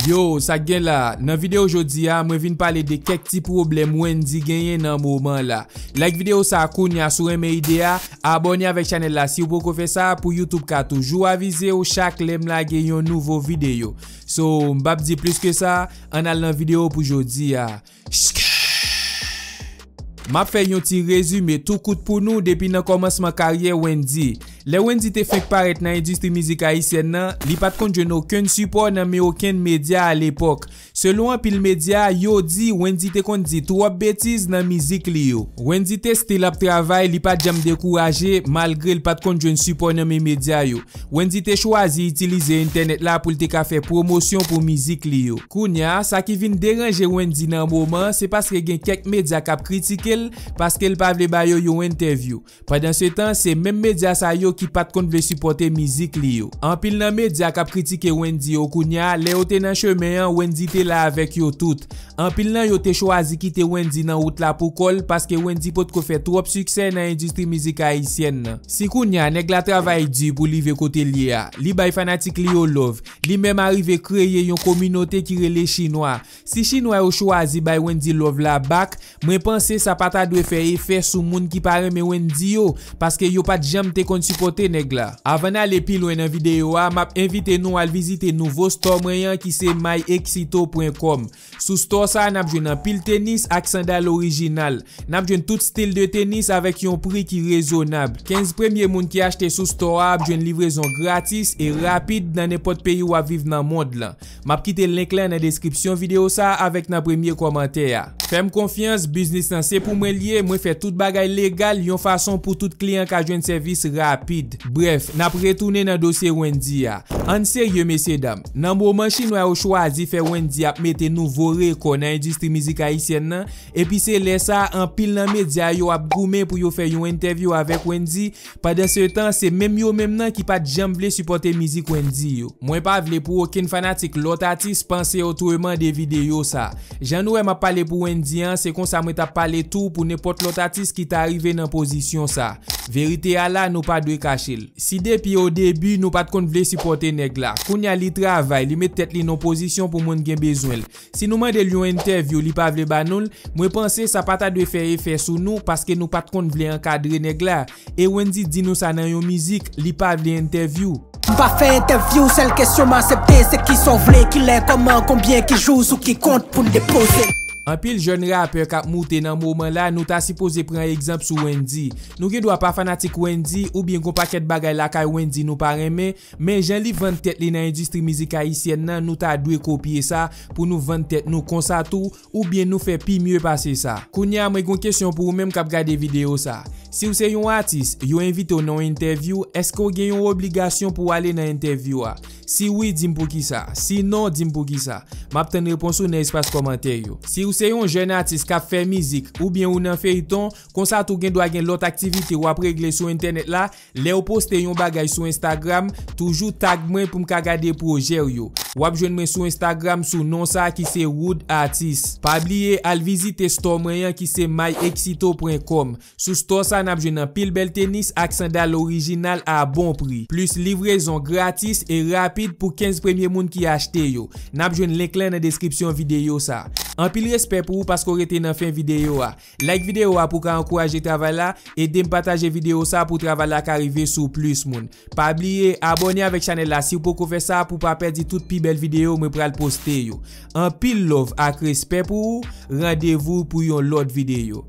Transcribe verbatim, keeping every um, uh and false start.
Yo, sa k gen la? Nan videyo jodi a, mwen vin pale de kèk ti pwoblèm Wendyy genyen nan moman la. Like videyo sa a kounya si w renmen ide a, abòne avèk chanèl la si w poko fè sa pou YouTube ka toujou avize w chak lè m lage yon nouvo videyo. So, m p ap di plis ke sa, ann al nan videyo pou jodi a. M ap fè yon ti rezime tou kout pou nou depi nan kòmansman karyè Wendyy. Lè Wendyy te fenk parèt nan endistri mizik ayisyèn nan, li pa t konn jwenn okenn sipò nan men okenn medya alepòk. Selon anpil medya, yo di Wendyy te konn di twòp betiz nan mizik li yo. Wendyy te still ap travay, li pa t janm dekouraje, malgre l pa t konn jwenn sipò nan men medya yo. Wendyy te chwazi itilize entènèt la pou l te ka fè pwomosyon pou mizik li yo. Kounya, sa ki vin deranje Wendyy nan moman, se paske gen kèk medya k ap kritike l paske l pa vle ba yo yon entèvyou. Pandansetan, se menm medya sa yo ki pa t konn vle sipòte mizik li yo. Anpil nan medya k ap kritike Wendyy yo kounya, lè yo te nan chemen an, Wendyy te la avèk yo tout. Anpil nan yo te chwazi kite Wendyy nan wout la pou kò l, paske Wendyy potko fè twòp siksè nan endistri mizik ayisyèn nan. Si kounya nèg la travay di pou l rive kote l ye a, li bay fanatik li yo love, li menm arive kreye yon kominote ki rele Chinwa. Si Chinwa yo chwazi bay Wendyy love la back, mwen panse sa pa ta dwe fè efè sou moun ki pa renmen Wendyy yo, paske yo pa t janm te konn sipòte nèg la. Avan n ale pi lwen nan videyo a, m ap envite nou al vizite nouvo store mwen an ki se my exito pwen kòm. Sou store sa a, n ap jwenn anpil tenis ak sandal orijinal. N ap jwenn tout stil de tenis avèk yon pri ki rezonab. Kenz premye moun ki achte sou store a ap jwenn livrezon gratis e rapid nan nenpòt peyi w ap viv nan mond lan. M ap kite link lan nan deskripsyon videyo sa a avèk nan premye kòmantè a. Fè m konfyans, biznis lan se pou mwen l ye, mwen fè tout bagay legal yon fason pou tout kliyan ka jwenn sèvis rapid. Brèf, n ap retounen nan dosye Wendyy a. Ann serye, mesyedam. Nan moman Chinwa yo chwazi fè Wendyy ap mete nouvo rekò nan endistri mizik ayisyèn nan, epi se lè sa a anpil nan medya yo ap goumen pou yo fè yon entèvyou avèk Wendyy, pandansetan se menm yo menm nan ki pa t janm vle sipòte mizik Wendyy yo. Mwen pa vle pou okenn fanatik lòt atis panse otreman de videyo sa. Jan nou wè m ap pale pou Wendyy an, se konsa mwen t ap pale tou pou nenpòt lòt atis ki ta rive nan pozisyon sa. Verite a la, nou pa dwe kache l. Si depi o debi nou pa t konn vle sipòte nèg la, kounya li travay, li met tèt li nan pozisyon pou moun gen bezwen l. Si nou mande l yon entèvyou, li pa vle ba nou l, mwen panse sa pa ta dwe fè efè sou nou paske nou pa t konn vle ankadre nèg la. E Wendyy di nou sa nan yon mizik, li pa vle entèvyou. M pa fè entèvyou, sèl kesyon m aksepte, se kisa w vle, kilè, kòman, konbyen, ki jou, sou ki kont pou n depoze. Anpil jèn rapè k ap moute nan moman la, nou ta sipoze pran egzanp sou Wendyy. Nou gen dwa pa fanatik Wendyy, oubyen gon pakèt bagay lakay Wendyy nou pa renmen, men jan li vann tèt li nan endistri mizik ayisyèn nan, nou ta dwe kopye sa pou nou vann tèt nou konsa tou, oubyen nou fè pi mye pase sa. Kounya, mwen gon kesyon pou ou menm k ap gade videyo sa. Si w se yon atis, yo envite w nan yon entèvyou, èske w gen yon obligasyon pou w ale nan entèvyou a? Si wi, di m poukisa. Si non, di m poukisa. M ap tann repons ou nan espas kòmantè yo. Si w se yon jèn atis k ap fè mizik, oubyen ou nan feyton, konsa tou gen dwa gen lòt aktivite w ap regle sou entènèt la, lè w poste yon bagay sou Instagram, toujou tag mwen pou m ka gade pwojè w yo. W ap jwenn mwen sou Instagram sou non sa ki se Wood Artist. Pa bliye al vizite store mwen an ki se my exito pwen kòm. Sou store sa n ap jwenn anpil bèl tenis ak sandal orijinal a bon pri. Plis livrezon gratis e rapid pou kenz premye moun ki achte yo. N ap jwenn link lan nan deskripsyon videyo sa. Anpil respè pou ou paske w rete nan fen videyo a. Like videyo a pou w ka ankouraje travay la, ede m pataje videyo sa pou travay la ka rive sou plis moun. Pa bliye abòne avèk chanèl la si w poko fè sa pou w pa pèdi tout pi bèl videyo mwen pral poste yo. Anpil love ak respè pou ou, randevou pou yon lòt videyo.